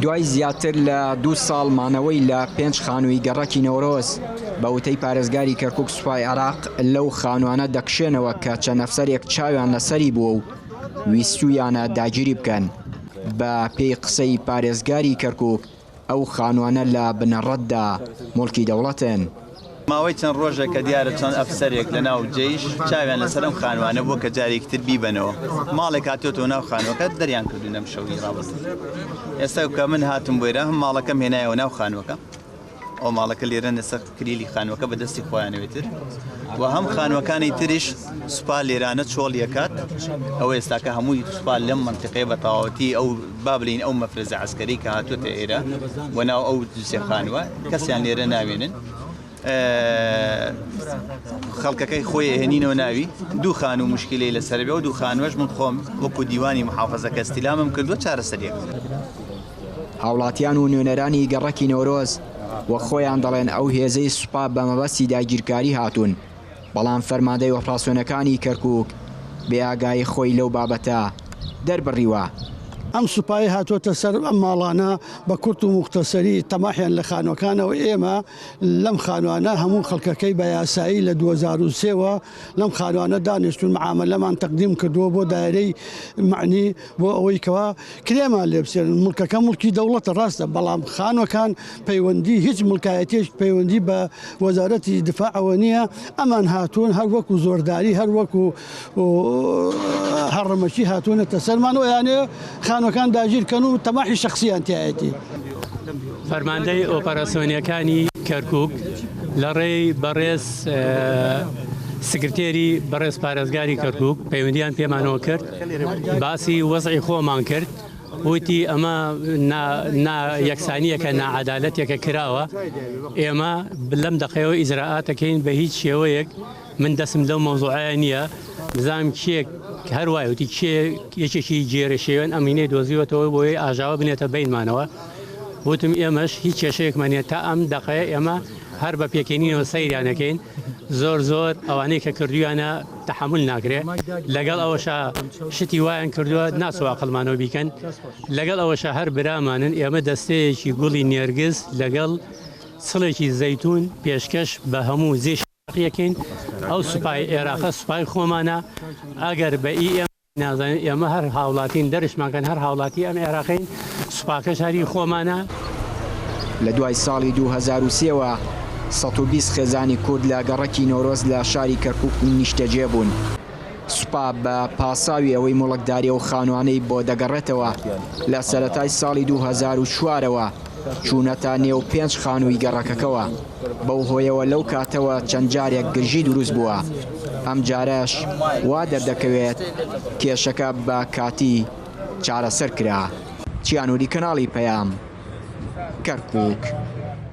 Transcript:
دوای زیاتر لە دوو ساڵ مانەوەی لە پێنج خانووی گەڕەکی نەورۆز، بە وتەی پارێزگاری کەرکوک سوپای عێراق لەو خانووانە دەکشێنەوە کە چەند ئەفسەرێک چاویان لەسەری بووە و ویستوویانە داگیری بکەن. بە پێی قسەی پارێزگاری کەرکوک، ئەو خانووانە لە بنەڕەتدا موڵکی دەوڵەتن. ماوەی چەند ڕۆژێک کە دیارە چەند ئەفسەرێک لە ناو جەیش چاویان لەسەر ئەم خانووانە بووە کە جارێکی تر بیبەنەوە. ماڵێک هاتۆتەوە ناو خانووەکە دەریان کردوون ئەم شەوی ڕابردوو. ئێستا کە من هاتم بۆیرە هەم ماڵەکەم هێنایەوە ناو خانووەکە. ئەو ماڵەکە لێرە لەسەر کلیلی خانووەکە بە دەستی خۆیانەوەی تر و هەم خانووەکانی تریش سوپا لێرانە چۆڵ یەکات ئەوە ئێستاکە هەمووی سوپا لەم منتیقەیە بە تەواوەتی ئەو با بلین ئەو مەفرەزە عەسکەری کە هاتووەتە ئێرە و ناو ئەو دوسێ خانووە کەسیان لێرە ناوێنن خەڵکەکەی خۆی هێنینەوە ناوی دوو خانوو مشکلەی لەسەر بێ و دوو خانووەش من خۆم وەکو دیوانی محافظەکە استلامم کردووە چارەسەریەک. هاوڵاتیان و نوێنەرانی گەڕەکی نەورۆز وەک خۆیان دەڵێن ئەو هێزەی سوپا بە مەبەستی داگیرکاری هاتوون، بەڵام فەرماندەی ئۆپراسیۆنەکانی کەرکوک بێ ئاگایی خۆی لەو بابەتە دەربڕیوە. ئەم سوپایە هاتووەتە سەر ئەم ماڵانە بە کورت و موختەسەری تەماحیان لە خانووەکانە و ئێمە لەم خانووانە هەموو خەڵکەکەی بە یاسایی لە 2003 وە لەم خانووانە دانیشتوون معامەلەمان تەقدیم کردووە بۆ دایرەی مەعنی بۆ ئەوەی کەوا کرێمان لێ بسێنن مڵکەکە مڵکی دەوڵەتە ڕاستە بەڵام خانوەکان پەیوەندی هیچ مڵکایەتیەک پەیوەندی بە وەزارەتی دفاعەوە نییە ئەمان هاتوون هەر وەکو زۆرداری هەر وەکو هەڕەمەکی هاتوونەتە سەرمان و یانێ خانوەکان داگیرکەن و تەماحی شخصیان تایەتی. فەرماندەی ئۆپەراسیۆنەکانی کەرکوک لە ڕێی بەڕێز سکرتێری بەڕێز پارێزگاری کەرکوک پەیوەندیان پێمانەوە کرد باسی وەزعی خۆمان کرد وتی ئەمە نا یەکسانیەکە ناعەدالەتێکە کراوە ئێمە لەم دەقەیەوە ئیجرائاتەکەین بە هیچ شێوەیەک من دەسم لەو مەوزوعەیە نییە بزانم کێ هەر وای وتی کێ یەکێکی گێرە شێوێن ئەمینەی دۆزیوەتەوە بۆیە ئاژاوە بنێتە بینمانەوە وتم ئێمەش هیچ کێشەیەکمان نییە تا ئەم دەقەیە ئێمە هەر بە پێکەنینەوە سەیریان ئەکەین زۆر زۆر ئەوانەی کە کردویانە تەحەمول ناکرێ لەگەڵ ئەوەشا شتی وایان کردووە ناچۆ ئەقڵمانەوە بیکەن لەگەڵ ئەوەشا هەر برامانن ئێمە دەستەیەکی گوڵی نێرگز لەگەڵ چڵێکی زەیتون پێشکەش بە هەموو جێش یەکەین ئەو سوپای ئێراقە سوپای خۆمانە ئەگەر بە ئی ئێمە نازانین ئێمە هەر هاوڵاتین دەرشمان کەن هەر هاوڵاتی ئەم عێراقین سوپاکەش هەری خۆمانە. لە دوای ساڵی 2003 وە 120 خێزانی کورد لە گەڕەکی نەورۆز لە شاری کەرکوک نیشتەجێ بوون. سوپا بە پاساوی ئەوەی موڵکداری ئەو خانووانەی بۆ دەگەڕێتەوە لە سەرەتای ساڵی 2004 ەوە چوونەتە نێو پێنج خانووی گەڕەکەکەوە، بەو هۆیەوە لەو کاتەوە چەند جارێک گرژی دروست بووە، ئەمجارەش وا دەردەکەوێت کێشەکە بە کاتی چارەسەر کرا. چیانوری کەناڵی پەیام، کەرکوک.